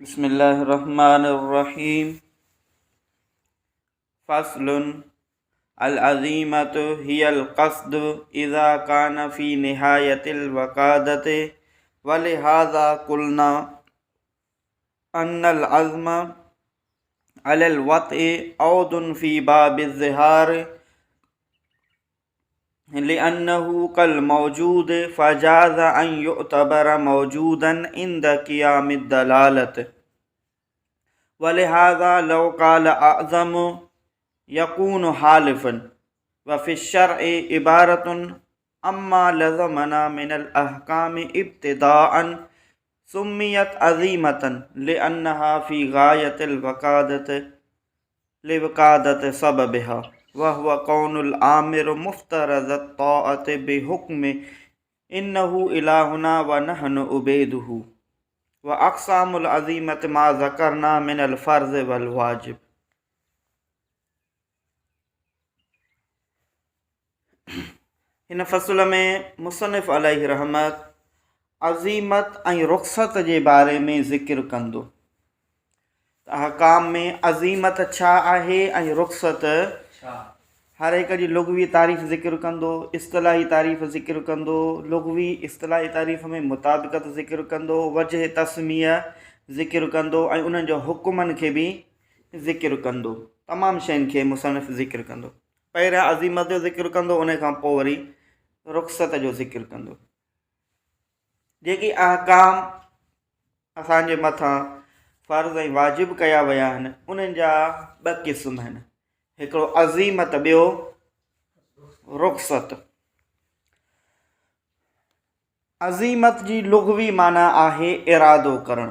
بسم الله الرحمن الرحيم فصل العزيمة هي القصد إذا كان في نهاية الوقادة ولهذا قلنا أن العزم على الوطء عود في باب الظهار لأنه كالموجود فجاز أن يعتبر موجودا عند قيام الدلالة ولهذا لو قال أعظم يكون حالفا وفي الشرع عبارة أما لزمنا من الأحكام ابتداء سميت عظيمة لأنها في غاية الوقادة لوقادة سببها وهو كون الآمر مفترض الطاعة بحكم إنه إلهنا ونحن عبيده وأقسام العظيمة ما ذكرنا من الفرض والواجب هن فصل ۾ مصنف عليه رحمت عزيمت ۽ رخصت جي باري ۾ ذڪر ڪندو ته احڪام ۾ عزيمت ڇا آهي ۽ رخصت هر هڪ جي لغوي تعريف ذڪر ڪندو اصطلاحي تعريف ذڪر ڪندو لغوي اصطلاحي تعريف ۾ مطابقت ذڪر ڪندو وجه تسميه ذڪر ڪندو ۽ انهن جو حڪمن کي به ذڪر ڪندو تمام شين کي مصنف ذڪر ڪندو پهريان عزيمت جو ذڪر ڪندو ان کان پوء وري رخصت جو ذڪر ڪندو. جيڪي احڪام اسان جي مٿان فرض ۽ واجب ڪيا ويا آهن انهن جا ٻه قسم آهن هڪڙو عزيمت ٻيو رخصت. عزيمت جي لغوي معنيٰ آهي ارادو ڪرڻ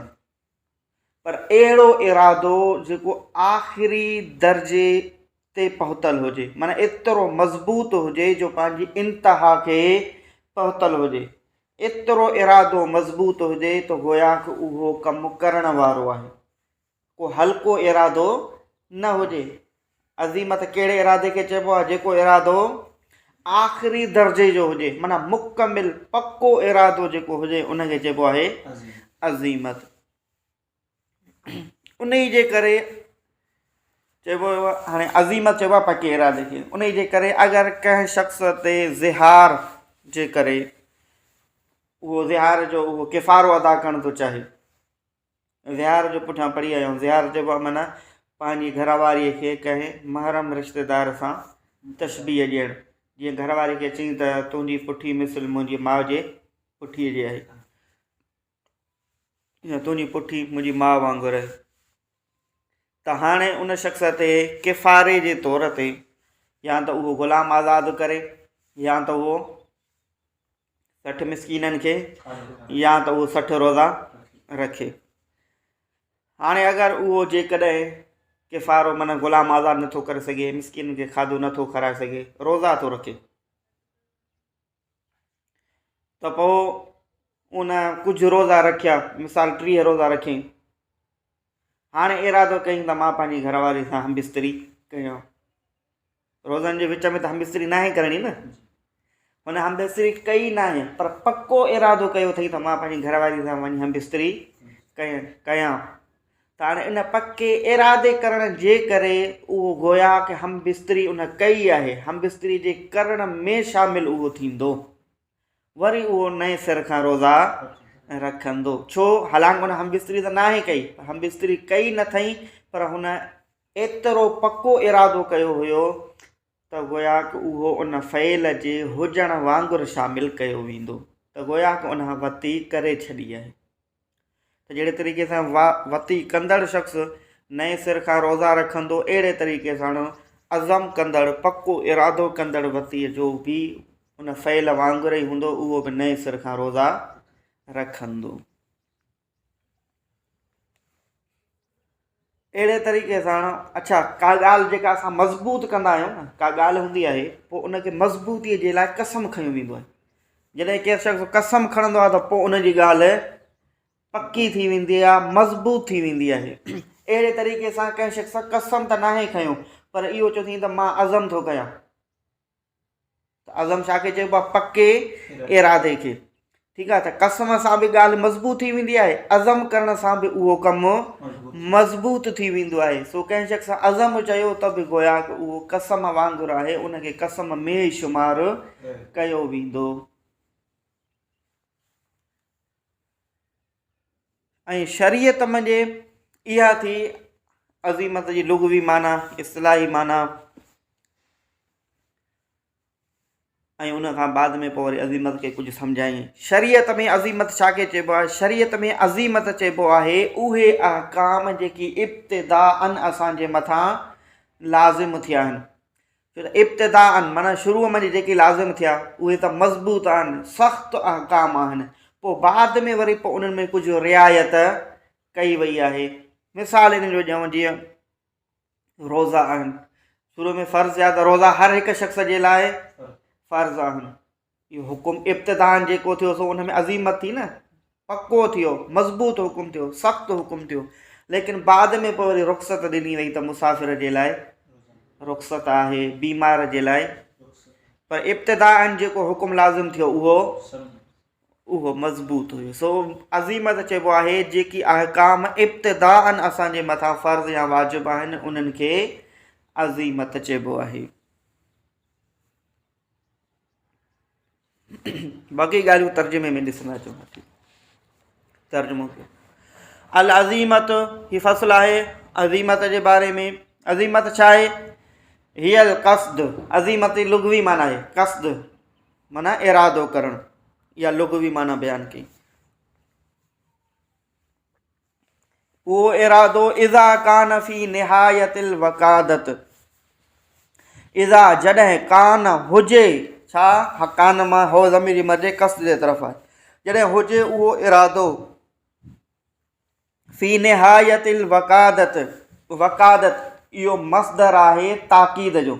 پر اهڙو ارادو جيڪو آخري درجي تي پهتل هجي معنيٰ ايترو مضبوط هجي جو پنهنجي انتها کي پهتل هجي ايترو ارادو مضبوط هجي ته گويا ڪه اهو ڪم ڪرڻ وارو آهي ڪو هلڪو ارادو نه هجي. عزيمت ڪهڙي ارادي کي چئبو آهي؟ جيڪو ارادو آخري درجي جو هجي، معنيٰ مڪمل پڪو ارادو جيڪو هجي ان کي چئبو آهي عزيمت. انهي جي ڪري چئبو هاڻي عزيمت چئبو آهي پڪي ارادي کي. انهي جي ڪري اگر ڪنهن شخص تي ظهار جي ڪري اهو ظهار جو اهو ڪفارو ادا ڪرڻ ٿو چاهي زهار جو پٺيان پڙهي آيا آهيون. زهار چئبو آهي معنيٰ پنهنجي گهر واريء کي ڪنهن محرم رشتيدار سان تشبيهه ڏيڻ. جيئن گهر واري کي چئين ته تنهنجي پٺي مثل منهنجي ماء جي پٺيء جي آهي يا تنهنجي پٺي منهنجي ماء وانگر آهي ته هاڻي ان شخص تي ڪفاري جي طور تي يا ته اهو غلام آزاد ڪري يا ته اهو 60 مسڪينن کي يا ته اهو 60 روزا رکي. هاڻي اگر اهو جيڪڏهن ڪفارو معنيٰ غلام آزاد نٿو ڪري سگهي، مسڪينن کي کاڌو نٿو کارائي سگهي، روزا ٿو رکي ته پوء ان ڪجهه روزا رکيا، مثال 30 روزا رکيائين، هاڻي ارادو ڪيائين ته مان پنهنجي گهر واري سان هم بستري ڪيان. روزن جي وچ ۾ ته هم بستري ناهي ڪرڻي نه. هن هم بستري ڪئي ناهي پر پڪو ارادو ڪيو اٿئي ته مان پنهنجي گهر واري سان وڃي هم بستري ڪيان ته هاڻي ان پڪي ارادي ڪرڻ جي ڪري اهو گويا ڪه هم بستري ان ڪئي آهي، هم بستري جي ڪرڻ ۾ شامل اهو ٿيندو. وري اهو نئين سر کان روزا رکندو. ڇو؟ حالانڪ هن هم بستري ته ناهي ڪئي، هم بستري ڪئي نه اٿئي، پر هن ايترو پڪو ارادو ڪيو هيو ته گويا ڪه اهو ان فعل جي هجڻ وانگر شامل ڪيو ويندو ته گويا ڪه ان وتي ڪري ڇڏي آهي. ته جهڙي طريقي سان وتي ڪندڙ شخص نئين سر کان روزا رکندو اهڙي طريقي سان عزم ڪندڙ پڪو ارادو ڪندڙ وتيء جو به ان فعل وانگر ئي هوندو اهو به نئين سر کان روزا رکندو. اهڙي طريقي سان اڇا ڪا ڳالهه جيڪا اسان مضبوط ڪندا آهيون نه ڪا ڳالهه هوندي آهي پوء ان کي مضبوطي جي لاء قسم کنيو ويندو آهي جڏهن ڪنهن شخص قسم کڻندو آهي ته پوء ان جي ڳالهه پڪي ٿي ويندي آهي مضبوط ٿي ويندي آهي اهڙي طريقي سان ڪنهن شخص قسم ته ناهي کنيو پر اهو چوندي ته مان عزم ٿو ڪيان ته عزم ڇا کي چئبو آهي؟ پڪي ارادي کي. ٺيڪ آهي ته قسم سان به ڳالهه مضبوط ٿي ويندي آهي، عزم ڪرڻ سان به اهو ڪم مضبوط ٿي ويندو آهي. سو ڪنهن شخص عزم چيو ته به گويا اهو قسم وانگر آهي، ان کي قسم ۾ ئي شمار ڪيو ويندو. ۽ شريعت منجهه اها ٿي عزيمت جي لغوي معنيٰ، اصطلاحي معنيٰ. ۽ ان کان بعد ۾ پوء وري عزيمت کي ڪجهه سمجهايائين. شريعت ۾ عزيمت ڇا کي چئبو آهي؟ شريعت ۾ عزيمت چئبو آهي اهي احڪام جيڪي ابتداءً اسان جي مٿان لازم ٿيا آهن. ڇو ته ابتداءً معنيٰ شروع منجهه جيڪي لازم ٿيا اهي ته مضبوط آهن، سخت احڪام آهن. پوء بعد ۾ وري پوء انهن ۾ ڪجهه رعايت ڪئي وئي آهي. مثال ان جو ڏيون جيئن روزا آهن. شروع ۾ فرض ٿيا ته روزا هر هڪ شخص جي لاء فرض آهن. اهو حڪم ابتداءً جيڪو ٿيو سو ان ۾ عزيمت ٿي نه، پڪو ٿيو، مضبوط حڪم ٿيو، سخت حڪم ٿيو. ليڪن بعد ۾ پوء وري رخصت ڏني وئي ته مسافر جي لاء رخصت آهي، بيمار جي لاء. پر ابتداءً جيڪو حڪم لازم ٿيو اهو اهو مضبوط هيو. سو عزيمت چئبو آهي جيڪي احڪام ابتداءً اسان جي مٿان فرض يا واجب آهن انهن کي عزيمت چئبو آهي. باقي ڳالهيون ترجمي ۾ ڏسندا اچو. ترجمو ڪيو. العزيمت هي فصل آهي عزيمت جي باري ۾. عزيمت ڇا آهي؟ هي القصد، عزيمت جي لغوي معنيٰ آهي قصد معنيٰ ارادو ڪرڻ، اها لغوي معنيٰ بيان ڪئي. اهو ارادو اذا ڪان في نهايت الوقادت، اذا جڏهن، ڪان هجي، ڇا ڪان مان هو ضمير جي مرجع قصد جي طرف آهي، جڏهن هجي اهو ارادو في نهايت الوقادت، وقادت اهو مصدر آهي تاڪيد جو،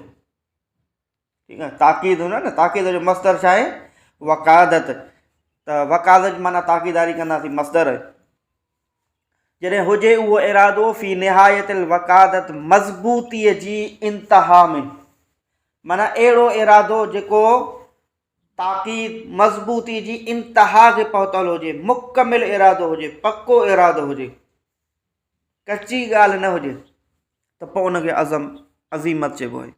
ٺيڪ آهي، تاڪيد هوندو آهي نه، تاڪيد جو مصدر ڇا آهي؟ وقادت. ته وقادت معنيٰ تاڪيداري ڪنداسين، مصدر آهي. جڏهن هجي اهو ارادو في نهايت الوقادت مضبوطيء جي انتها ۾، معنيٰ اهڙو ارادو جيڪو تاڪيد مضبوطي جي انتها کي پهتل هجي، مڪمل ارادو هجي، پڪو ارادو هجي، ڪچي ڳالهه نه هجي ته پوء ان کي عزم عزيمت چئبو آهي.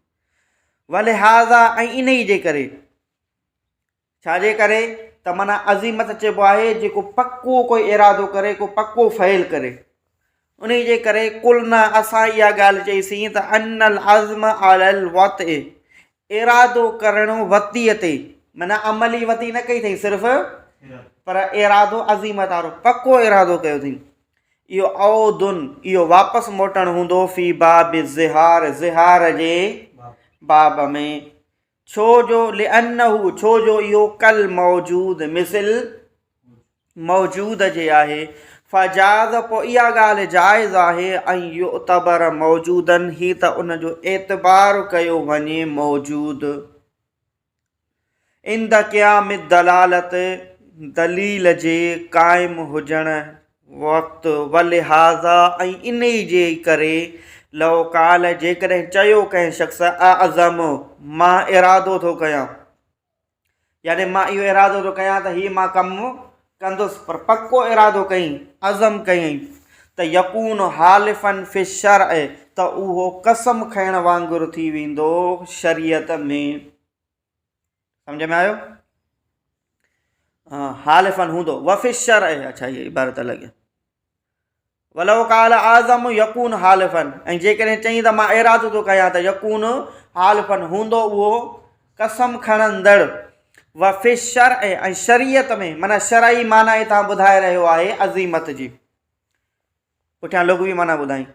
ولهذا ۽ انهي جي ڪري، ڇا جي ڪري ته معنيٰ عزيمت چئبو آهي جيڪو پڪو ڪوئي ارادو ڪري، ڪو پڪو فعل ڪري. انهي جي ڪري قلنا اسان اها ڳالهه چئي سين ته ان العزم علي الوطء ارادو ڪرڻ وطيء تي، معنيٰ عملي وطي نه ڪئي اٿئي صرف پر ارادو عزيمت وارو پڪو ارادو ڪيو اٿئي، اهو عود اهو واپس موٽڻ هوندو في باب الظهار ظهار جي باب ۾، ڇو جو لأنه ڇو جو اهو ڪل موجود مثل موجود جي آهي، فجاز پوء اها ڳالهه جائز آهي ان يعتبر موجودا هي ته ان جو اعتبار ڪيو وڃي موجود عند قيام الدلالت دليل جي قائم هجڻ وقت ولهذا ۽ انهي جي ڪري لو قال جيڪڏهن چيو ڪنهن شخص اعزم مان ارادو ٿو ڪيان يعني مان اهو ارادو ٿو ڪيان ته هي مان ڪم ڪندس پر پڪو ارادو ڪيائين، عزم ڪيائين ته يڪون حالفا في الشرع ته اهو قسم کڻڻ وانگر ٿي ويندو شريعت ۾. سمجھ ۾ آيو؟ حالفا هوندو وفي الشرع، اڇا هي عبارت الڳ آهي. ولو قال اعظم يڪون حالفا ۽ جيڪڏهن چئين ته مان ارادو ٿو ڪيان ته يڪون حالفا هوندو اهو قسم کڻندڙ وفي الشرع ۽ شريعت ۾ معنيٰ شرعي معنيٰ هتان ٻڌائي رهيو آهي عظيمت جي پٺيان لغوي معنيٰ ٻڌائين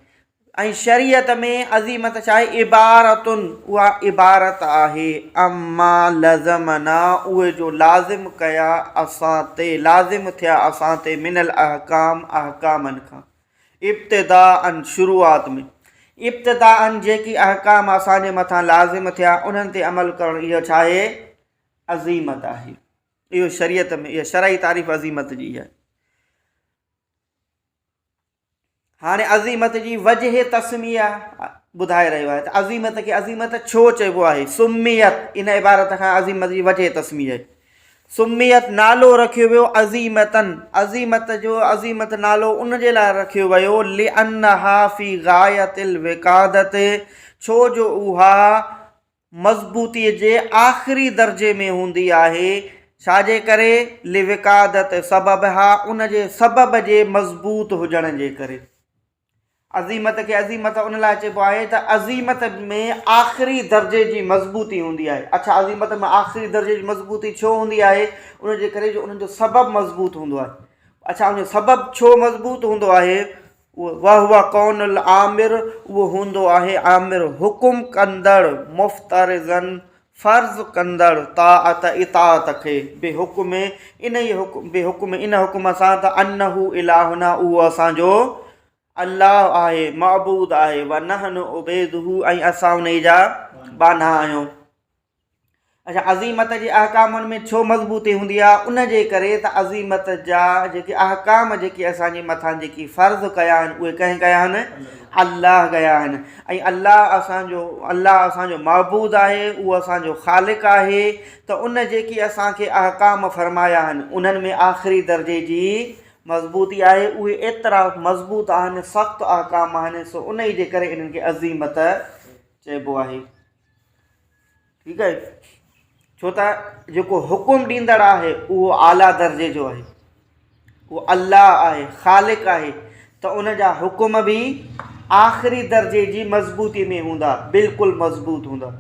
۽ شريعت ۾ عظيمت ڇا آهي؟ عبارتن، اها عبارت آهي، عما لزمنا، اهي جو لازم ڪيا اسان تي، لازم ٿيا اسان تي، من الاحڪام، احڪامن کان، ابتداءً، شروعات ۾، ابتداءً جيڪي احڪام اسان جي مٿان لازم ٿيا، انهن تي عمل ڪرڻ اهو ڇا آهي؟ عظيمت آهي. اهو شريعت ۾ اها شرعي تعريف عظيمت جي آهي. هاڻي عظيمت جي وجه تسميه ٻڌائي رهيو آهي ته عظيمت کي عظيمت ڇو چئبو آهي. سميت ان عبارت کان عظيمت جي وجه تسميه آهي. سميت نالو رکيو ويو عزيمتاً عزيمت جو عزيمت نالو ان جي لاء رکيو ويو لانها في غاية الوقادة ڇو جو اها مضبوطي جي آخري درجي ۾ هوندي آهي ڇا جي ڪري لوقادة سببها ان جي سبب جي مضبوط هجڻ جي ڪري. عزيمت کي عزيمت ان لاء چئبو آهي ته عزيمت ۾ آخري درجي جي مضبوطي هوندي آهي. اڇا عزيمت ۾ آخري درجي جي مضبوطي ڇو هوندي آهي؟ ان جي ڪري جو ان جو سبب مضبوط هوندو آهي. اڇا ان جو سبب ڇو مضبوط هوندو آهي؟ وهو ڪون الآمر اهو هوندو آهي آمر حڪم ڪندڙ مفترضاً فرض ڪندڙ طاعت اطاعت کي بحڪم انهيء حڪم بحڪم ان حڪم سان ته انه الهنا اهو اسان جو الله آهي، معبود آهي، ونحن عبيده ۽ اسان انهيء جا ٻانها آهيون. اڇا عزيمت جي احڪامن ۾ ڇو مضبوطي هوندي آهي؟ ان جي ڪري ته عزيمت جا جيڪي احڪام جيڪي اسان جي مٿان جيڪي فرض ڪيا آهن اهي ڪنهن ڪيا آهن؟ الله ڪيا آهن ۽ الله اسان جو الله اسان جو معبود آهي اهو اسان جو خالق آهي ته ان جيڪي اسان کي احڪام فرمايا آهن انهن ۾ آخري درجي جي مضبوطي آهي اهي ايترا مضبوط آهن سخت احڪام آهن سو انهي جي ڪري انهن کي عظيمت چئبو آهي ٺيڪ آهي ڇو ته جيڪو حڪم ڏيندڙ آهي اهو اعليٰ درجي جو آهي اهو الله آهي خالق آهي ته ان جا حڪم به آخري درجي جي مضبوطي ۾ هوندا بلڪل مضبوط هوندا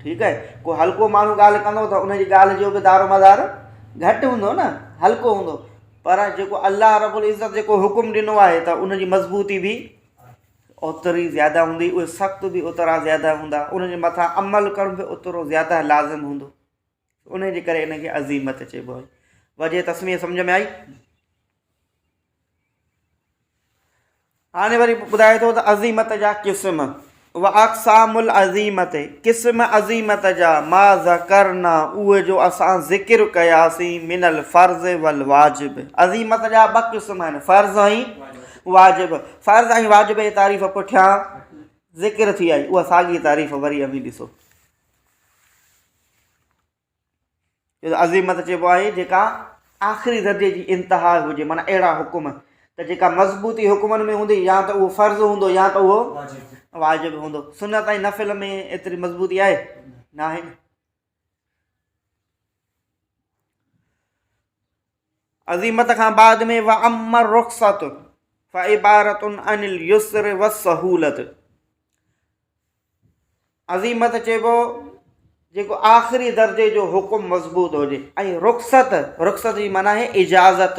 ٺيڪ آهي ڪو هلڪو ماڻهو ڳالهه ڪندو ته ان جي ڳالهه جو به دارو مدار گهٽ هوندو نه هلڪو هوندو پر جيڪو الله رب العزت جيڪو حڪم ڏنو آهي ته ان جي مضبوطي به اوتري زياده هوندي، اهي سخت به اوترا زياده هوندا، انهن جي مٿان عمل ڪرڻ به اوترو زياده لازم هوندو، انهي جي ڪري ان کي عزيمت چئبو آهي. وجه تسميه سمجهه ۾ آئي؟ هاڻي وري ٻڌائي ٿو ته عزيمت جا قسم واقسام العزيمت قسم عزيمت جا ما ذڪرنا اهي جو اسان ذڪر ڪياسين من الفرض والواجب عزيمت جا ٻه قسم آهن فرض ۽ واجب، فرض ۽ واجب جي تعريف پٺيان ذڪر ٿي آئي، اها ساڳي تعريف وري اوهين ڏسو. عزيمت چئبو آهي جيڪا آخري درجي جي انتها هجي معنيٰ اهڙا حڪم ته جيڪا مضبوطي حڪمن ۾ هوندي يا ته اهو فرض هوندو يا ته اهو واجب هوندو. سنت ۽ نفل ۾ ايتري مضبوطي آهي ناهي. عزيمت کان بعد ۾ واما الرخصة فعبارة عن اليسر والسهولة عزيمت چئبو جيڪو آخري درجي جو حڪم مضبوط هجي ۽ رخصت رخصت جي معنيٰ آهي اجازت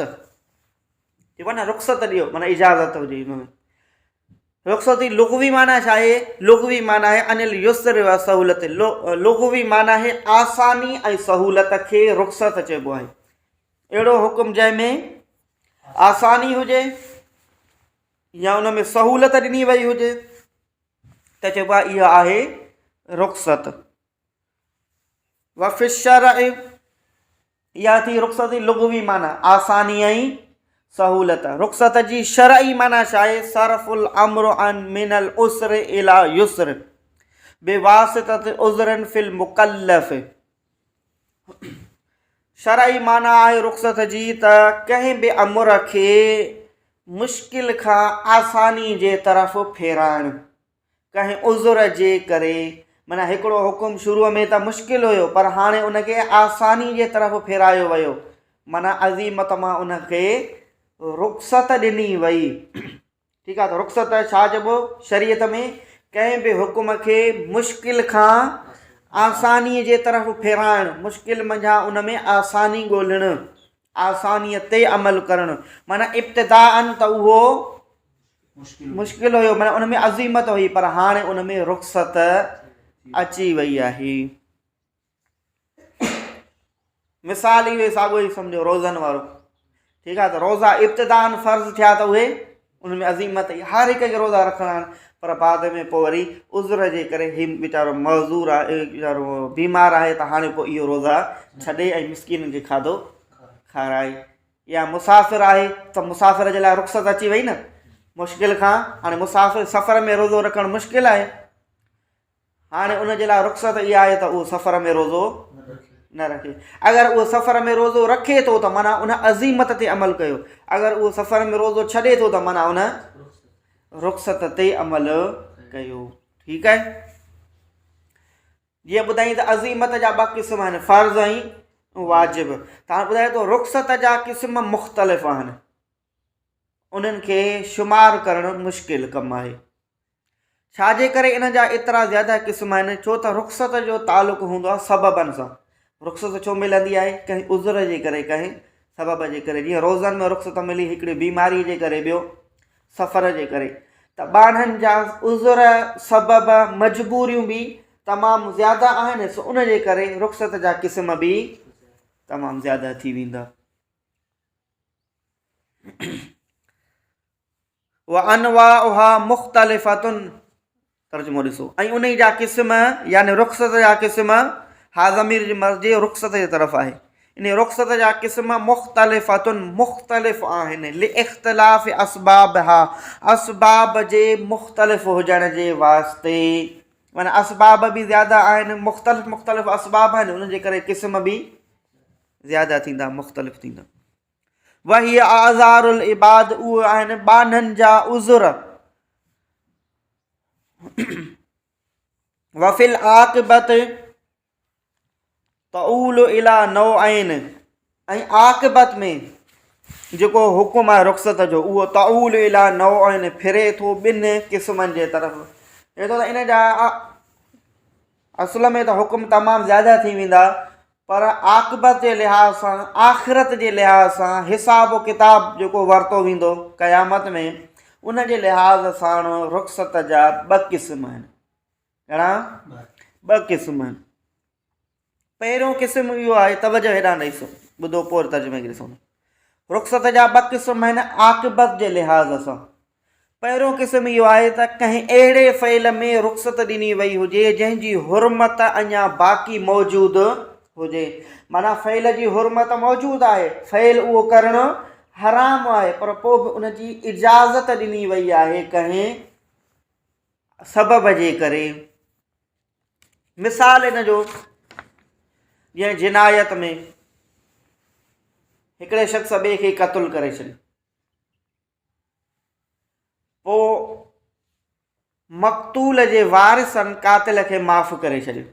چئبو آهي نه رخصت ڏيو معنيٰ اجازت هجي هن ۾ رخصت جي لغوي معنيٰ ڇا آهي لغوي معنيٰ آهي عن اليسر والسهولت لغوي معنيٰ آهي آساني ۽ سهولت کي رخصت چئبو آهي اهڙو حڪم جنهن ۾ آساني هجي يا ان ۾ سهولت ڏني وئي هجي ته چئبو آهي اها آهي رخصت وفي الشرع اها ٿي رخصت جي لغوي معنيٰ آساني ۽ سهولت. رخصت جي شرعي معنيٰ ڇا آهي؟ صرف الامر عن من العسر الى يسر بواسطة عذر في المڪلف. شرعي معنيٰ آهي رخصت جي ته ڪنهن به امر کي مشڪل کان آساني جي طرف ڦيرائڻ. ڪنهن عذر جي ڪري، معنيٰ هڪڙو حڪم شروع ۾ ته مشڪل هيو پر هاڻي ان کي آساني جي طرف ڦيرايو ويو، معنيٰ عزيمت مان ان کي رخصت ڏني وئي. ٺيڪ آهي ته رخصت ڇا چئبو شريعت ۾ ڪنهن به حڪم کي مشڪل کان آساني جي طرف ڦيرائڻ، مشڪل منجهان ان ۾ آساني ڳولڻ، آسانيء تي عمل ڪرڻ، معنيٰ ابتداءً ته اهو مشڪل هيو معنيٰ ان ۾ عزيمت هئي پر هاڻي ان ۾ رخصت اچي وئي آهي. مثال اهو ئي ساڳيو ئي سمجهو روزن وارو ٺيڪ آهي ته روزا ابتداءً فرض ٿيا ته اهي ان ۾ عزيمت هئي هر هڪ کي روزا رکڻا آهن پر بعد ۾ پوء وري عذر جي ڪري هي ويچارو معذور آهي ويچارو بيمار آهي ته هاڻي پوء اهو روزا ڇڏي ۽ مسڪينن کي کاڌو کارائي يا مسافر آهي ته مسافر جي لاء رخصت اچي وئي نه مشڪل کان هاڻي مسافر سفر ۾ روزو رکڻ مشڪل آهي هاڻي ان جي لاء رخصت اها آهي ته اهو سفر ۾ روزو نه رکي. اگر اهو سفر ۾ روزو رکي ٿو ته معنيٰ ان عزيمت تي عمل ڪيو. اگر اهو سفر ۾ روزو ڇڏي ٿو ته معنيٰ ان رخصت تي عمل ڪيو. ٺيڪ آهي. جيئن ٻڌائين ته عزيمت جا ٻه قسم آهن فرض ۽ واجب. ته هاڻي ٻڌائي ٿو رخصت جا قسم مختلف آهن. انهن کي شمار ڪرڻ مشڪل ڪم آهي. ڇا جي ڪري انهن جا ايترا زياده قسم آهن؟ ڇو ته رخصت جو تعلق هوندو آهي سببن سان. رخصت ڇو ملندي آهي؟ ڪنهن عذر جي ڪري، ڪنهن سبب جي ڪري. جيئن روزن ۾ رخصت ملي، هڪڙي بيماري جي ڪري، ٻيو سفر جي ڪري. ته ٻانهن جا عذر، سبب، مجبوريون به تمام زياده آهن، سو ان جي ڪري رخصت جا قسم به تمام زياده ٿي ويندا. وانواعها مختلفة ترجمو ڏسو ۽ انهي جا قسم يعني رخصت جا قسم ها ضمير جي مرجع رخصت جي طرف آهي ان رخصت جا قسم مختلفة مختلف آهن لاختلاف اسبابها اسباب جي مختلف هجڻ جي واسطي معنی اسباب به زياده آهن مختلف مختلف اسباب آهن ان جي ڪري قسم به زياده ٿيندا مختلف ٿيندا وهي اعذار العباد اهي آهن ٻانهن جا عذر وفي العاقبت تعول الى نوعين ۽ عاقبت ۾ جيڪو حڪم آهي رخصت جو اهو تعول الى نوعين ڦري ٿو ٻن قسمن جي طرف چئي ٿو ته ان جا اصل ۾ ته حڪم تمام زياده ٿي ويندا پر عاقبت جي لحاظ سان، آخرت جي لحاظ سان، حساب و ڪتاب جيڪو ورتو ويندو قيامت ۾، ان جي لحاظ ساڻ رخصت جا ٻه قسم آهن. گهڻا؟ ٻه قسم آهن. پهريون قسم اهو آهي، توجه هيڏانهن ڏئي ٻڌو پوء ترجمي کي ڏسون. رخصت جا ٻه قسم آهن عاقبت جي لحاظ سان. پهريون قسم اهو آهي ته ڪنهن اهڙي فعل ۾ رخصت ڏني وئي هجي جنهن جي حرمت اڃا باقي موجود هجي. معنيٰ فعل جي حرمت موجود آهي، فعل اهو ڪرڻ حرام آهي پر پوء به ان جي اجازت ڏني وئي آهي ڪنهن سبب جي ڪري. مثال ان جو جيئن جنايت ۾ هڪڙي شخص ٻئي کي قتل ڪري ڇڏيو. پوء مقتول جي وارثن قاتل کي معاف ڪري ڇڏيو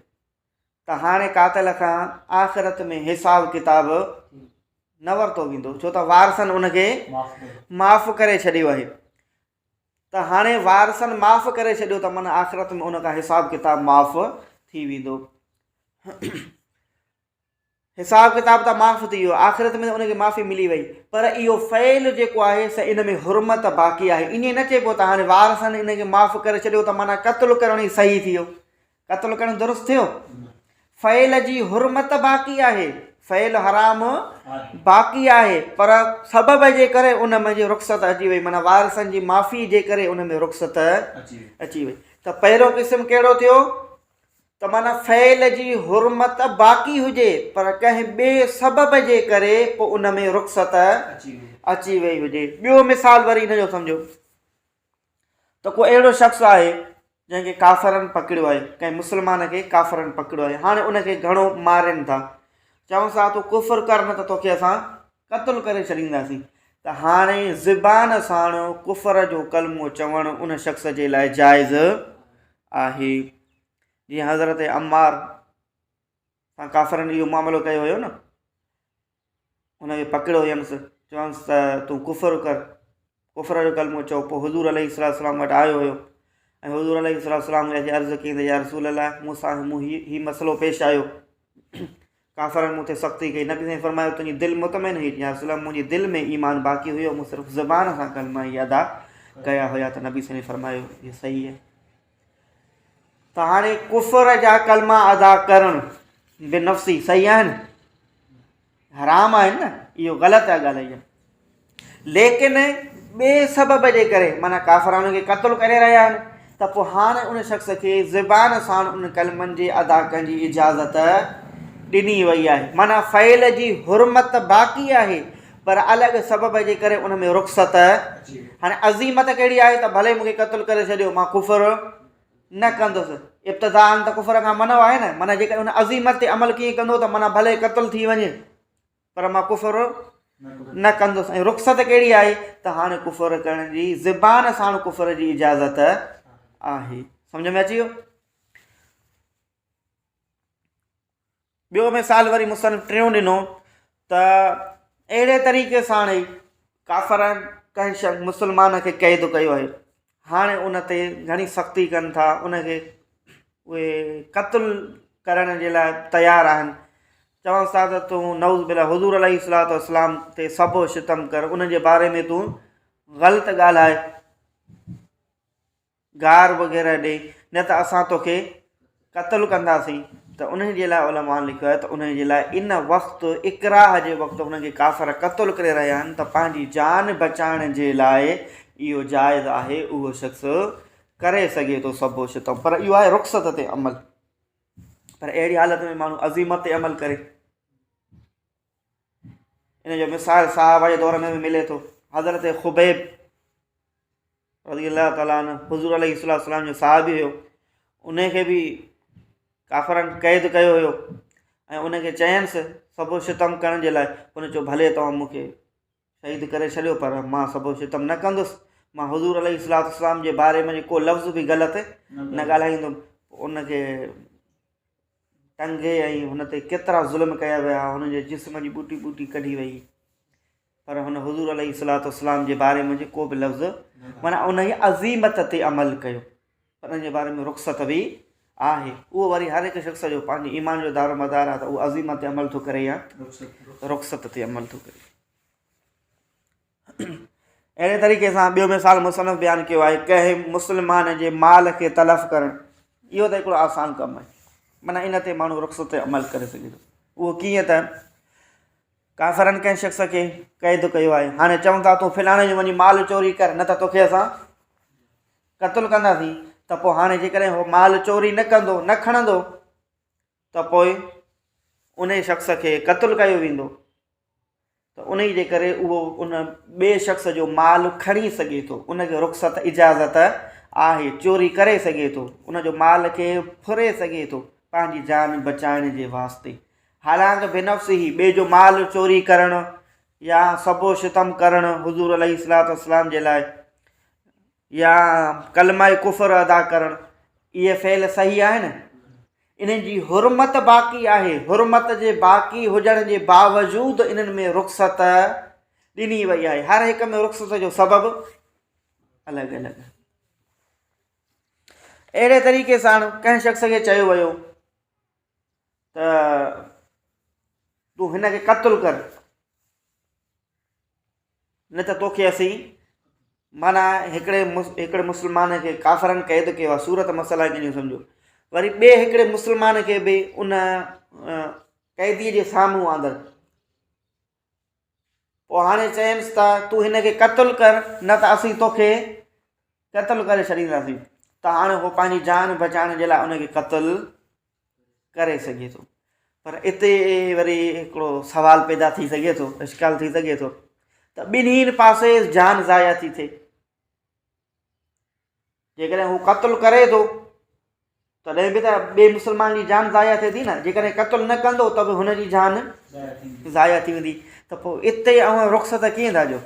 ته هاڻي قاتل کان آخرت ۾ حساب ڪتاب نه ورتو ويندو ڇو ته وارثن ان کي معاف ڪري ڇڏيو آهي ته هاڻي وارثن معاف ڪري ڇڏيو ته من آخرت ۾ ان کان حساب ڪتاب معاف ٿي ويندو. حساب ڪتاب ته معاف ٿي ويو، آخرت ۾ ان کي معافي ملي وئي، پر اهو فعل جيڪو آهي سو ان ۾ حرمت باقي آهي. ائين نه چئبو ته هاڻي وارثن ان کي معاف ڪري ڇڏيو ته معنيٰ قتل ڪرڻ ئي صحيح ٿي ويو. قتل ڪرڻ درست ٿيو؟ فعل جي حرمت باقي آهي، فعل حرام باقي آهي، پر سبب جي ڪري ان ۾ جي رخصت اچي وئي، معنيٰ وارثن جي معافي جي ڪري ان ۾ رخصت اچي وئي. ته پهريون قسم ڪهڙو ٿيو؟ ته معنيٰ فعل جي حرمت باقي هجي پر ڪنهن ٻئي سبب جي ڪري پوء ان ۾ رخصت اچي وئي هجي. ٻيو مثال وري ان جو سمجهو ته ڪو اهڙو شخص آهي جنهن کي ڪافرن پڪڙيو آهي، ڪنهن مسلمان کي ڪافرن پڪڙيو آهي، هاڻي ان کي گهڻو مارين ٿا، چون ٿا تون ڪفر ڪر نه ته توکي اسان قتل ڪري ڇڏينداسين ته هاڻي زبان ساڻ ڪفر جو ڪلمو چوڻ ان شخص جي لاء جائز آهي. جيئن حضرت عمار سان ڪافرن اهو معاملو ڪيو هيو نه، ان کي پڪڙيو هينس، چونس ته تون ڪفر ڪر، ڪفر جو ڪلمو چئو. پوء حضور عليه الصلوة والسلام وٽ آيو هيو ۽ حضور عليه الصلوة والسلام کي اچي عرض ڪيائين ته يا رسول الله مون سان مون هي هي مسئلو پيش آيو، ڪافرن مون تي سختي ڪئي. نبي سائين فرمايو تنهنجي دل مطمئن هئي؟ يا رسول الله منهنجي دل ۾ ايمان باقي هيو، مون صرف زبان سان ڪلما ئي ادا ڪيا هيا. ته نبي سائين فرمايو هي صحيح آهي. ته هاڻي ڪفر جا ڪلما ادا ڪرڻ بنفسي صحيح آهن؟ حرام آهن نه، اهو غلط آهي ڳالهه اها. ليڪن ٻئي سبب جي ڪري معنيٰ ڪافر ان کي قتل ڪري رهيا آهن ته پوء هاڻي ان شخص کي زبان سان ان ڪلمن جي ادا ڪرڻ جي اجازت ڏني وئي آهي. معنيٰ فعل جي حرمت باقي آهي پر الڳ سبب جي ڪري ان ۾ رخصت. هاڻي عزيمت ڪهڙي آهي ته ڀلي مون کي قتل ڪري ڇڏيو مان ڪفر نه ڪندس. ابتداءً ته ڪفر کان منع آهي نه، معنيٰ جيڪڏهن ان عزيمت تي عمل ڪيئن ڪندو ته معنيٰ ڀلي قتل ٿي وڃي پر مان ڪفر نه ڪندس. ۽ رخصت ڪهڙي آهي ته هاڻي ڪفر ڪرڻ جي زبان ساڻ ڪفر جي اجازت آهي. سمجھ ۾ اچي ويو؟ ٻيو مثال وري مصنف ٽيون ڏنو ته اهڙي طريقي سان ئي ڪافرن ڪنهن شخص مسلمان کي قيد ڪيو آهي، هاڻي ان تي گهڻي سختي ڪن ٿا، ان کي اهي قتل ڪرڻ جي لاء تيار آهن، چون ٿا ته تون نعوذ بالله حضور عليه الصلوة والسلام تي سب و شتم ڪر، ان جي باري ۾ تون غلط ڳالهائي، گار وغيره ڏي، نه ته اسان توکي قتل ڪنداسين. ته انهي جي لاء علماء لکيو آهي ته انهي جي لاء ان وقت اڪراهه جي وقت انهن کي ڪافر قتل ڪري رهيا آهن ته پنهنجي جان بچائڻ جي لاء اهو جائز آهي، اهو شخص ڪري سگهي ٿو سڀ شتم، پر اهو آهي رخصت تي عمل. پر اهڙي حالت ۾ ماڻهو عزيمت تي عمل ڪري. ان جو مثال صحابه جي دور ۾ به ملي ٿو. حضرت خبيب رضي الله تعالٰي عنه حضور عليه الصلوة والسلام جو صحابي هيو، ان کي به ڪافرن قيد ڪيو هيو ۽ ان کي چينس سڀ شتم ڪرڻ جي لاء. هن چيو ڀلي توهان مون کي شهيد ڪري ڇڏيو پر مان سڀ شتم نه ڪندس، مان حضور عليه الصلوة والسلام جي باري ۾ ڪو لفظ به غلط نه ڳالهائيندم. ان کي ٽنگي ۽ هن تي ڪيترا ظلم ڪيا ويا، هن جي جسم جي ٻوٽي ٻوٽي ڪڍي وئي، پر هن حضور عليه الصلوة والسلام جي باري ۾ ڪو به لفظ معنيٰ انهيء عظيمت تي عمل ڪيو، پر ان جي باري ۾ رخصت به آهي. اهو وري هر هڪ شخص جو پنهنجي ايمان جو دارو مدار آهي ته اهو عظيمت تي عمل ٿو ڪري يا رخصت تي عمل ٿو ڪري. اهڙي طريقي سان ٻيو مثال مصنف بيان ڪيو آهي ڪنهن مسلمان جي مال کي تلف ڪرڻ، اهو ته هڪڙو آسان ڪم آهي، معنيٰ ان تي ماڻهو رخصت تي عمل ڪري سگهي ٿو. اهو ڪيئن ته ڪافرن ڪنهن شخص کي قيد ڪيو آهي، هاڻي چون ٿا تون فلاڻي جو وڃي مال چوري ڪر نه ته توکي اسان قتل ڪنداسين، ته پوء هاڻي جيڪڏهن هو مال چوري نه ڪندو، نه کڻندو، ته پوء ان شخص کي قتل ڪيو ويندو، ته انهي جي ڪري اهو ان ٻئي شخص جو مال کڻي سگهي ٿو، ان کي رخصت، اجازت، آهي، چوري ڪري سگهي ٿو، ان جو مال کي ڦري سگهي ٿو پنهنجي جان بچائڻ جي واسطي. حالانڪ بنفسه ٻئي جو مال چوري ڪرڻ يا سب و شتم ڪرڻ حضور عليه الصلوة والسلام جي لاء يا ڪلمه ڪفر ادا ڪرڻ، اهي فعل صحيح آهن؟ انهن جي حرمت باقي آهي، حرمت جي باقي هجڻ جي باوجود انهن ۾ رخصت ڏني وئي آهي. هر هڪ ۾ رخصت جو سبب الڳ الڳ. اهڙي طريقي سان ڪنهن شخص کي چيو ويو ته تون هن کي قتل ڪر، نه ته توکي اسين، معنيٰ هڪڙي هڪڙي مسلمان کي ڪافرن قيد ڪيو آهي، صورت مسئلا ڪنهن جو سمجهو، وري ٻئي هڪڙي مسلمان کي به ان قيديء جي سامهون آندل، پوء هاڻي چينس ته تون هن کي قتل ڪر نه ته اسين توکي قتل ڪري ڇڏينداسين، ته هاڻي هو پنهنجي جان بچائڻ جي لاء ان کي قتل ڪري سگهي ٿو. پر اتي وري هڪڙو سوال پيدا ٿي سگهي ٿو، اشڪال ٿي سگهي ٿو ته ٻنهي پاسي جان ضايع ٿي ٿئي. جيڪڏهن هو قتل ڪري ٿو تڏهن به ته ٻئي مسلمان جي جان ضايع ٿئي ٿي نه، جيڪڏهن قتل نه ڪندو ته به هن جي جان ضايع ٿي ويندي، ته پوء اتي اوهان رخصت ڪيئن ٿا ڏيو؟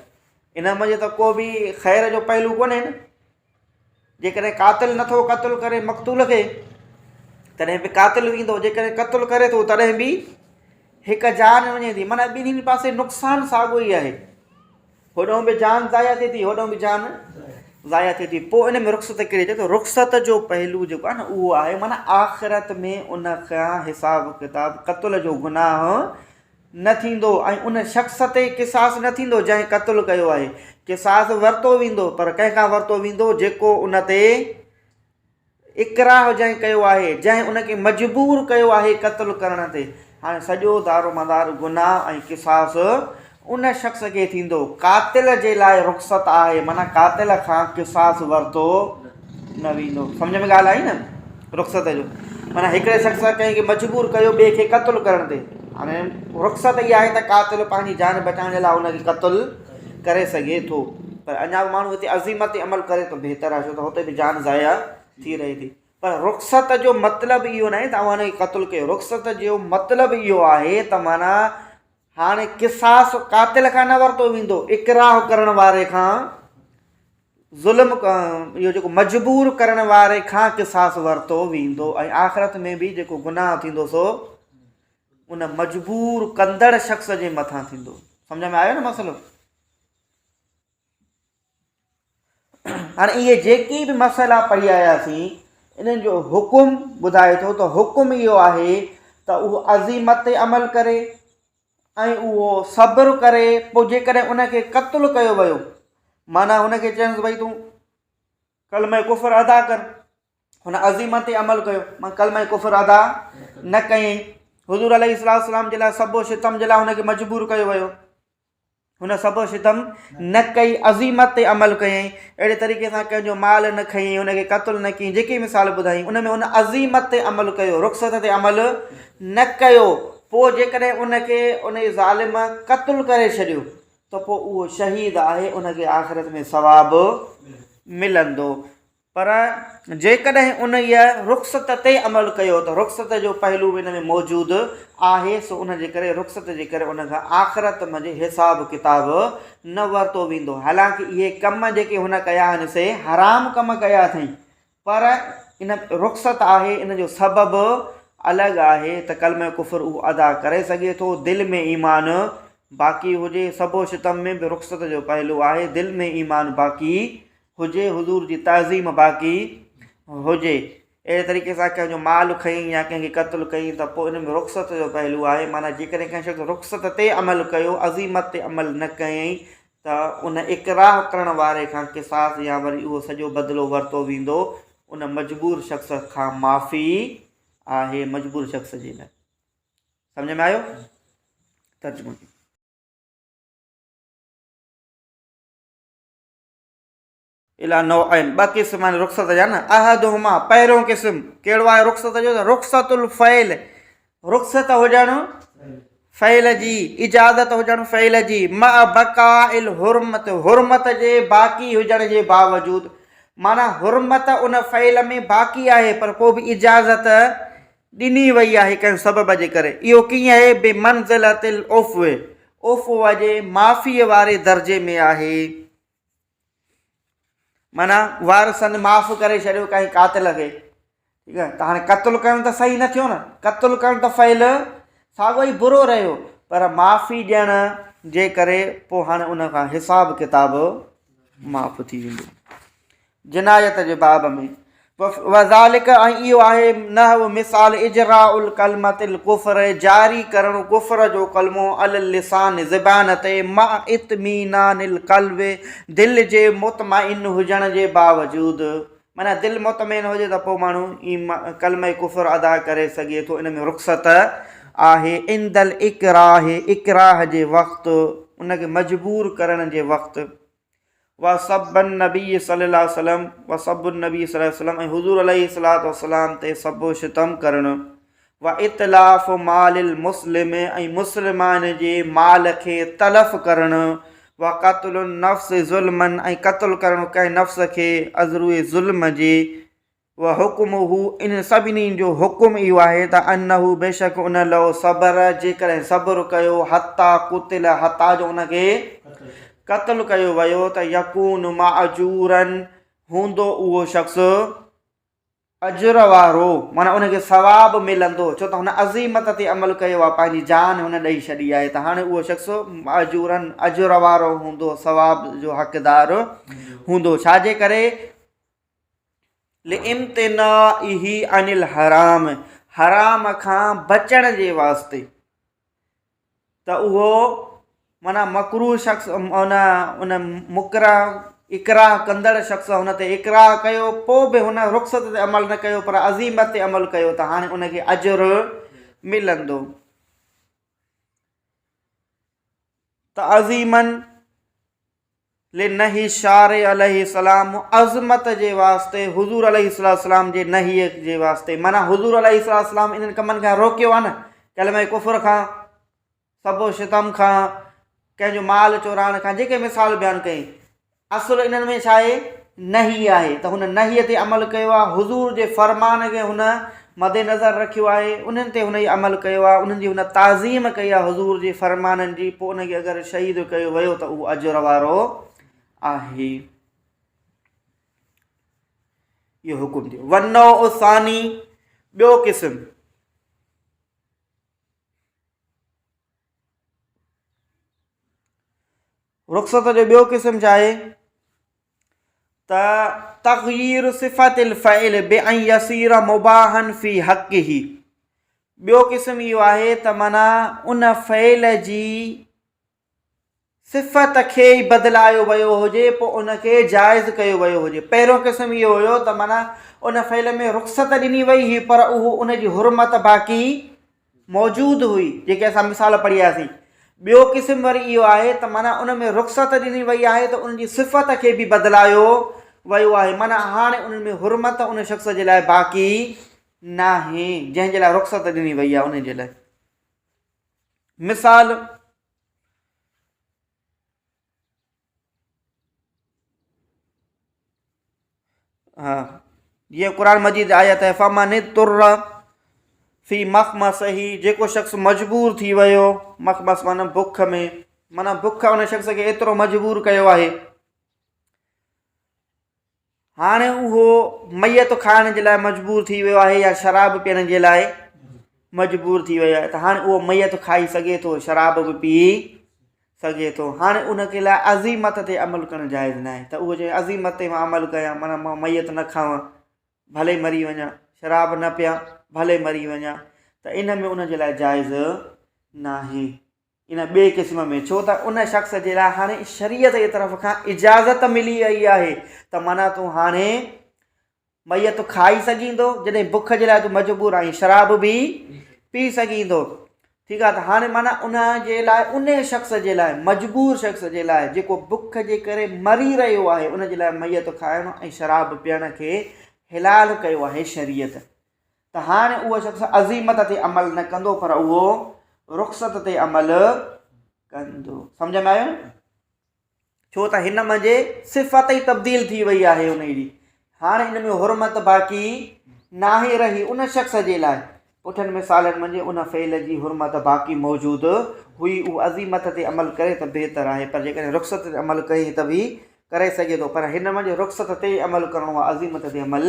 ان منجهه ته ڪو به خير جو پهلو ڪونهي نه. جيڪڏهن قاتل نٿو قتل ڪري مقتول کي تڏهن به قاتل ويندو، جيڪڏهن قتل ڪري ٿو تڏهن به هڪ جان وڃي ٿي، معنيٰ ٻنهي پاسي نقصان ساڳيو ئي آهي، هوڏانهن به جان ضايع ٿئي ٿي هوڏانهن به جان ضايع ٿئي ٿي. پوء ان ۾ رخصت ڪهڙي اچي ٿو؟ رخصت جو پهلو جيڪو آهي نه اهو آهي معنيٰ آخرت ۾ ان کان حساب ڪتاب قتل جو گناهه نه ٿيندو ۽ ان شخص تي قصاص نه ٿيندو جنهن قتل ڪيو آهي. قصاص ورتو ويندو پر ڪنهن کان ورتو ويندو؟ جيڪو ان تي اڪراهه جنهن ڪيو آهي، جنهن ان کي مجبور ڪيو آهي قتل ڪرڻ تي. هاڻي سڄو دارومدار گناهه ۽ قصاص ان شخص کي ٿيندو. قاتل جي لاء رخصت آهي معنيٰ قاتل کان قصاص ورتو نه ويندو. سمجهه ۾ ڳالهه آئي نه؟ رخصت جو معنيٰ هڪڙي شخص ڪنهن کي مجبور ڪيو ٻئي کي قتل ڪرڻ تي، هاڻي رخصت اها آهي ته قاتل پنهنجي جان بچائڻ جي لاء ان کي قتل ڪري سگهي ٿو، پر اڃا به ماڻهو هتي عزيمت تي عمل ڪري ته بهتر آهي، ڇو ته هتي به جان ضايع ٿي رهي ٿي. پر رخصت جو مطلب اهو ناهي ته اوهان هن کي قتل ڪيو، رخصت جو مطلب اهو آهي ته معنيٰ هاڻي قصاص قاتل کان نه ورتو ويندو، اڪراهه ڪرڻ واري کان، ظلم اهو جيڪو مجبور ڪرڻ واري کان قصاص ورتو ويندو ۽ آخرت ۾ به جيڪو گناهه ٿيندو سو ان مجبور ڪندڙ شخص جي مٿان ٿيندو. سمجھ ۾ آيو نه مسئلو؟ هاڻي اهي جيڪي به مسئلا پڙهي آياسين انهن جو حڪم ٻڌائي ٿو ته حڪم اهو آهي ته اهو عزيمت تي عمل ڪري ۽ اهو صبر ڪري پوء جيڪڏهن ان کي قتل ڪيو ويو معنيٰ هن کي چيس ڀئي تون ڪلمه ڪفر ادا ڪر هن عزيمت تي عمل ڪيو مان ڪلمه ڪفر ادا نه ڪيائين حضور عليه السلام جي لاء سب و شتم جي لاء هن کي مجبور ڪيو ويو هن سڀ ستم نه ڪئي، عزيمت تي عمل ڪيائين، اهڙي طريقي سان ڪنهن جو مال نه کنيائين، هن کي قتل نه ڪيائين، جيڪي مثال ٻڌايائين ان ۾ هن عزيمت تي عمل ڪيو، رخصت تي عمل نه ڪيو، پوء جيڪڏهن ان کي ان ظالم قتل ڪري ڇڏيو ته پوء اهو شهيد آهي، ان کي آخرت ۾ ثواب ملندو. پر جيڪڏهن انهيء رخصت تي عمل ڪيو ته رخصت جو پهلو به ان ۾ موجود آهي، سو ان جي ڪري رخصت جي ڪري ان کان آخرت منجهه حساب ڪتاب نه ورتو ويندو. حالانڪ اهي ڪم جيڪي هن ڪيا آهن سي حرام ڪم ڪيا اٿئين، پر ان رخصت آهي، ان جو سبب الڳ آهي ته ڪلمه ڪفر اهو ادا ڪري سگهي ٿو، دل ۾ ايمان باقي هجي، سب و شتم ۾ به رخصت جو پهلو آهي، دل ۾ ايمان باقي هجي حضور جي تعظيم باقي هجي اهڙي طريقي سان ڪنهن جو مال کنئي يا ڪنهن کي قتل ڪئي ته پوء ان ۾ رخصت جو پهلو آهي معنيٰ جيڪڏهن ڪنهن شخص رخصت تي عمل ڪيو عزيمت تي عمل نه ڪيائين ته ان اڪراهه ڪرڻ واري کان قصاص يا وري اهو سڄو بدلو ورتو ويندو ان مجبور شخص کان معافي آهي مجبور شخص جي لاء سمجھ ۾ آيو ترجمو. الي نوعين، ٻه قسم آهن رخصت جا نه، احدهما، پهريون قسم ڪهڙو آهي رخصت جو ته رخصت الفعل، رخصت هجڻ فعل جي، اجازت هجڻ فعل جي، مع بقاء الحرمت، حرمت جي باقي هجڻ جي باوجود، معنيٰ حرمت ان فعل ۾ باقي آهي پر پوء به اجازت ڏني وئي آهي ڪنهن سبب جي ڪري، اهو ڪيئن آهي بمنزلة العفو، عفو جي معافيء واري درجي ۾ آهي. معنيٰ وارثن معاف ڪري ڇڏيو ڪنهن قاتل کي ٺيڪ آهي ته هاڻي قتل ڪرڻ ته صحيح نه ٿيو نه قتل ڪرڻ ته فعل ساڳو ئي برو رهيو پر معافي ڏيڻ جي ڪري پوء هاڻي ان کان حساب ڪتاب معاف ٿي ويندو جنايت جي باب ۾ وذالڪ ۽ اهو آهي نحو مثال اجراء الڪلمة الڪفر جاري ڪرڻ ڪفر جو ڪلمو علی اللسان زبان تي مع اطمينان القلب دل جي مطمئن هجڻ جي باوجود معنيٰ دل مطمئن هجي ته پوء ماڻهو ڪلمه ڪفر ادا ڪري سگهي ٿو ان ۾ رخصت آهي عند الاڪراه اڪراه جي وقت ان کي مجبور ڪرڻ جي وقت وسب النبي صلي الله عليه وسلم وسب النبي صلي الله عليه وسلم ۽ حضور عليه الصلوة والسلام تي سب و شتم ڪرڻ واتلاف مال المسلم ۽ مسلمان جي مال کي تلف ڪرڻ وقتل النفس ظلما ۽ قتل ڪرڻ ڪنهن نفس کي ازروء ظلم جي وحڪمه انهن سڀني جو حڪم اهو آهي ته انه بيشڪ ان لو صبر جيڪڏهن صبر ڪيو حتيٰ قتل حتيٰ جو ان کي قتل ڪيو ويو ته يڪون ماجورا هوندو اهو شخص اجر وارو معنيٰ ان کي ثواب ملندو ڇو ته هن عزيمت تي عمل ڪيو آهي پنهنجي جان هن ڏئي ڇڏي آهي ته هاڻي اهو شخص ماجورا اجر وارو هوندو ثواب جو حقدار هوندو ڇا جي ڪري لامتناعه عن الحرام حرام کان بچڻ جي واسطي ته اهو معنيٰ مڪروه شخص ان ان مڪره اڪراه ڪندڙ شخص هن تي اڪراه ڪيو پوء به هن رخصت تي عمل نه ڪيو پر عزيمت تي عمل ڪيو ته هاڻي ان کي اجر ملندو تعظيما لنهي الشارع عليه السلام عظمت جي واسطي حضور عليه السلام جي نهي جي واسطي معنيٰ حضور عليه السلام انهن ڪمن کان روڪيو آهي نه ڪلمه ڪفر کان سب و شتم کان ڪنهن جو مال چورائڻ کان جيڪي مثال بيان ڪئي اصل انهن ۾ ڇا آهي؟ نهي آهي ته هن نهي تي عمل ڪيو آهي، حضور جي فرمان کي هن مد نظر رکيو آهي، انهن تي هن عمل ڪيو آهي، انهن جي هن تعظيم ڪئي آهي حضور جي فرمانن جي، پوء ان کي اگر شهيد ڪيو ويو ته اهو اجر وارو آهي. اهو حڪم ٿيو. والنوع الثاني ٻيو قسم رخصت جو ٻيو قسم ڇا آهي ته تغيير صفت الفعل بأن يصير مباحا في حقه ٻيو قسم اهو آهي ته معنيٰ ان فعل جي صفت کي ئي بدلايو ويو هجي پوء ان کي جائز ڪيو ويو هجي پهريون قسم اهو هيو ته معنيٰ ان فعل ۾ رخصت ڏني وئي هئي پر اهو ان جي حرمت باقي موجود هئي، جيڪي اسان مثال پڙهياسين. ٻيو قسم وري اهو آهي ته معنيٰ ان ۾ رخصت ڏني وئي آهي ته ان جي صفت کي به بدلايو ويو آهي، معنيٰ هاڻي ان ۾ حرمت ان شخص جي لاء باقي ناهي، جنهن جي لاء رخصت ڏني وئي آهي ان جي لاء. مثال. ها جيئن قرآن مجيد آيت آهي فمن اضطر في مخمصه جيڪو شخص مجبور ٿي ويو مخمص معنيٰ بک ۾ معنيٰ بک ان شخص کي ايترو مجبور ڪيو آهي هاڻي اهو ميت کائڻ جي لاء مجبور ٿي ويو آهي يا شراب پيئڻ جي لاء مجبور ٿي ويو آهي ته هاڻي اهو ميت کائي سگهي ٿو شراب به پي سگهي ٿو هاڻي ان کي لاء عزيمت تي عمل ڪرڻ جائز نه آهي ته اهو چئي عزيمت تي مان عمل ڪيان معنيٰ مان ميت نه کاوان ڀلي مري وڃان شراب نه پيان ڀلي مري وڃان ته ان ۾ ان جي لاء جائز ناهي ان ٻئي قسم ۾ ڇو ته ان شخص جي لاء هاڻي شريعت جي طرف کان اجازت ملي وئي آهي ته معنيٰ تون هاڻي ميت کائي سگهيندو جڏهن بک جي لاء تون مجبور آهين شراب به پي سگهيندو ٺيڪ آهي ته هاڻي معنيٰ ان جي لاء ان شخص جي لاء مجبور شخص جي لاء جيڪو بک جي ڪري مري رهيو آهي ان جي لاء ميت کائڻ ۽ شراب پيئڻ کي حلال ڪيو آهي شريعت ته هاڻي اهو شخص عزيمت تي عمل نه ڪندو پر اهو رخصت تي عمل ڪندو. سمجھ ۾ آيو نه؟ ڇو ته هن منجهه صفت ئي تبديل ٿي وئي آهي ان جي. هاڻي ان ۾ حرمت باقي ناهي رهي ان شخص جي لاء. پٺين مثالن منجهه ان فعل جي حرمت باقي موجود هئي اهو عزيمت تي عمل ڪري ته بهتر آهي پر جيڪڏهن رخصت تي عمل ڪيائين ته به ڪري سگهي ٿو پر هن منجهه رخصت تي ئي عمل ڪرڻو آهي عزيمت تي عمل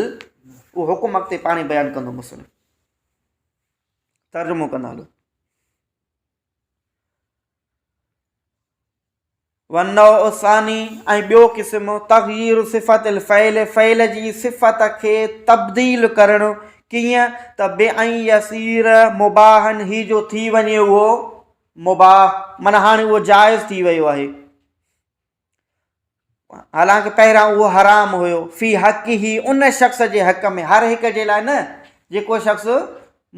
اهو حڪم اڳتي پاڻ ئي بيان ڪندو مسلم ترجمو ڪندا هلو والنوع الثاني ۽ ٻيو قسم تغيير صفت الفعل فعل جي صفت کي تبديل ڪرڻ ڪيئن ته بأن يصير مباحا هي جو ٿي وڃي اهو مباح معنيٰ هاڻي اهو جائز ٿي ويو آهي حالانڪه پهريان اهو حرام هيو في حقه ان شخص جي حق ۾ هر هڪ جي لاء نه جيڪو شخص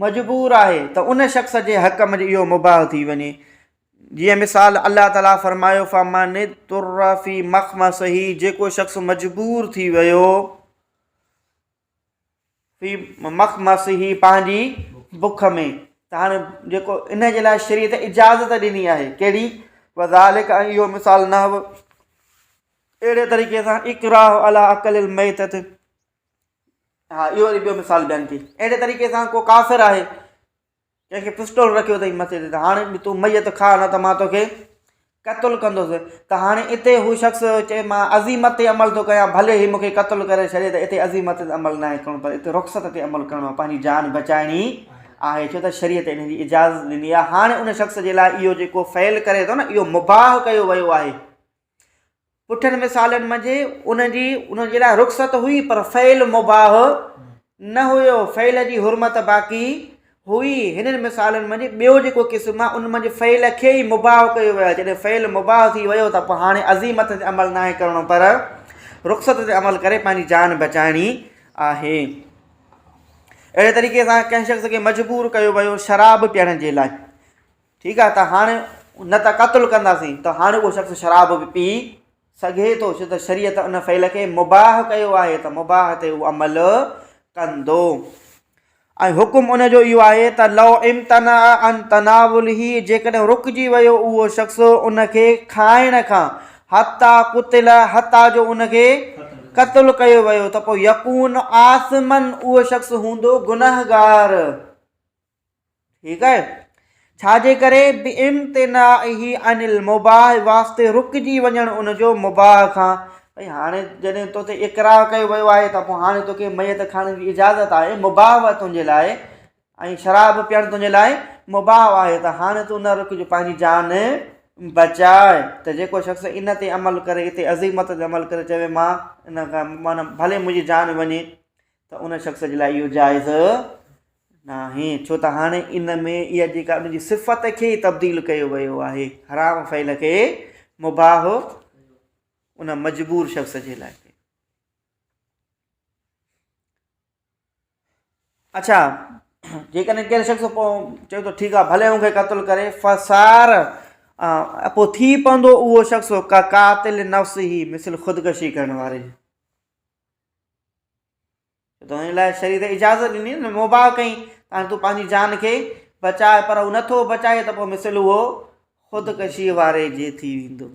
مجبور آهي ته ان شخص جي حق ۾ اهو مباح ٿي وڃي جيئن مثال الله تعالي فرمايو فمن اضطر في مخمصه جيڪو شخص مجبور ٿي ويو في مخمصه پنهنجي بک ۾ ته هاڻي جيڪو ان جي لاء شريعت اجازت ڏني آهي ڪهڙي وذالڪ ۽ اهو مثال نه هو اهڙي طريقي سان اڪراه علي اڪل الميتت ها اهو وري ٻيو مثال بيان ٿي اهڙي طريقي سان ڪو ڪافر آهي ڪنهن کي پسٽول رکيو اٿئي مٿي تي ته هاڻي به تون ميت کاء نه ته مان توکي قتل ڪندس ته هاڻي اتي هو شخص چئي مان عزيمت تي عمل ٿو ڪيان ڀلي هي مونکي قتل ڪري ڇڏي ته اتي عزيمت تي عمل ناهي ڪرڻو پر اتي رخصت تي عمل ڪرڻو آهي پنهنجي جان بچائڻي آهي ڇو ته شريعت ان جي اجازت ڏني آهي هاڻي ان شخص جي لاء اهو جيڪو فعل ڪري ٿو نه اهو مباح ڪيو ويو آهي پٺين مثالن منجهه ان جي ان جي لاء رخصت هئي پر فعل مباح نه هيو، فعل جي حرمت باقي هئي. هنن مثالن منجهه ٻيو جيڪو قسم آهي ان منجهه فعل کي ئي مباح ڪيو ويو آهي. جڏهن فعل مباح ٿي ويو ته پوء هاڻي عزيمت تي عمل ناهي ڪرڻو پر رخصت تي عمل ڪري پنهنجي جان بچائڻي آهي. اهڙي طريقي سان ڪنهن شخص کي مجبور ڪيو ويو شراب پيئڻ جي لاء ٺيڪ آهي ته هاڻي نه ته قتل ڪنداسين ته هاڻي اهو شخص شراب به پي سگهي ٿو ڇو ته شريعت ان فعل کي مباح ڪيو آهي ته مباح تي اهو عمل ڪندو ۽ حڪم ان جو اهو آهي ته لو امتنع عن تناوله جيڪڏهن رڪجي ويو اهو شخص ان کي کائڻ کان حتيٰ قتل حتيٰ جو ان کي قتل ڪيو ويو ته پوء يڪون آثمن اهو شخص هوندو گنهگار. ٺيڪ آهي ڇا جي ڪري بامتناعه عن المباح واسطي رڪجي وڃڻ ان جو مباح کان. ڀئي هاڻي جڏهن تو تي اقرار ڪيو ويو آهي ته پوء هاڻي توکي ميت کائڻ جي اجازت آهي، مباح آهي تنهنجي لاء ۽ شراب پيئڻ تنهنجي لاء مباح آهي ته هاڻي تون نه رڪج، پنهنجي جان بچاء. ته جيڪو شخص ان تي عمل ڪري، اتي عزيمت تي عمل ڪري چوي مان ان کان معنيٰ ڀلي منهنجي جان وڃي، ته ان شخص جي لاء اهو جائز ناهي، ڇو ته هاڻي ان ۾ اها جيڪا ان جي صفت کي ئي تبديل ڪيو ويو آهي، حرام فعل کي مباح ان مجبور شخص جي لاء. اڇا جيڪڏهن ڪنهن شخص پوء چئي ٿو ٺيڪ آهي ڀلي مون کي قتل ڪري فصار پوء ٿي پوندو اهو شخص ڪا قاتل نفس هي مثل خودڪشي ڪرڻ واري جي. ته هن لاء شريعت اجازت ڏني نه مباح ڪئي هاڻي تون پنهنجي جان کي بچاء، پر هو نٿو بچائي ته پوء مثل اهو خودڪشي واري جي ٿي ويندو.